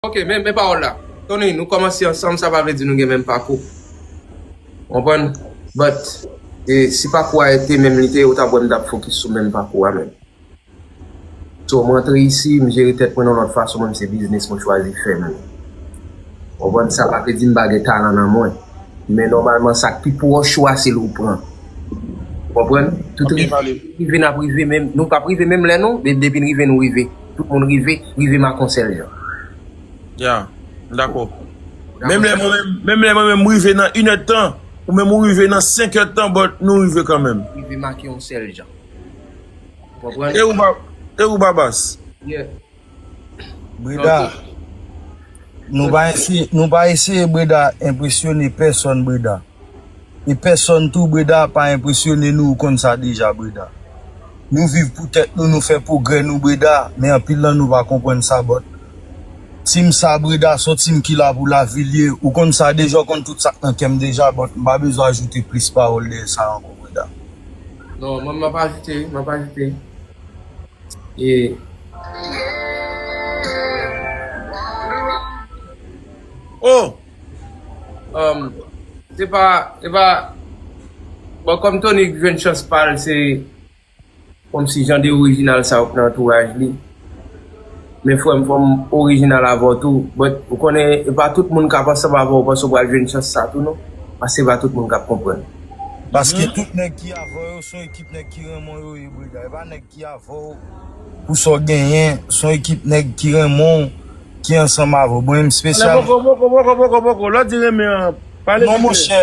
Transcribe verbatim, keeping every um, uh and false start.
Ok, men, men pawòl la. Tony, nou kòmanse ansanm, sa pa vle di nou gen menm pakou. Konprann? But, e, si pakou a te menm li te ye, ou t ap wè m t ap fokis sou menm pakou a menm. So, mwen antre isi, m jere tèt mwen nan lòt fason, mwen, se biznis mwen chwazi fè menm. Konprann? Sa pa vle di m pa gen talan nan mwen. Men nòmalman, sa k pi pwòch ou a, se l ou pran. Konprann? Tout rive, rive n ap rive menm. Nou p ap rive menm lè non, men depi n rive, nou rive. Tout moun rive, rive mak yon sèl jan. Ya, m dakò. Menm lè mwen menm, menm lè mwen menm m rive nan inèdtan, ou menm ou rive nan senkèdtan, but nou rive kanmenm. Rive make yon sèl jan. Konprann? E ou, Ba- e ou Babas? Yeah. Breda, nou pa eseye, nou pa eseye Breda enpresyone pèsonn Breda. E pèsonn tou Breda pa enpresyone nou, ou konn sa deja Breda. Nou viv pou tèt nou, nou fè pwogrè nou Breda, men anpil nan nou pa konprann sa, but team sa Breda, se yon team ki la pou lavi l ye, ou konn sa deja, ou konn tout sa k nan kè m deja, but m pa bezwen ajoute plis pawòl dèyè sa ankò Breda. Non, mwen m ap ajoute, m ap ajoute. E Oh! um, se pa, se pa, bon, kòm Tony jwenn chans pa l, se kòmsi jan de orijinal sa yo k nan antouraj li. Men frè m, fò m orijinal avè w tou. But, ou konnen, e pa tout moun k ap ansanm avè w, panse w pral jwenn chans sa tou, non. Paske se pa tout moun k ap konprann. Paske tout nèg ki avè w yo, se yon ekip nèg ki renmen w yo ye, Breda. E pa nèg ki avè w pou sa w genyen, se yon ekip nèg ki renmen w, ki ansanm avè w. Bon, m espesyal. Poko, poko, poko, poko, poko. Lè w di renmen an, pale. Non, monchè,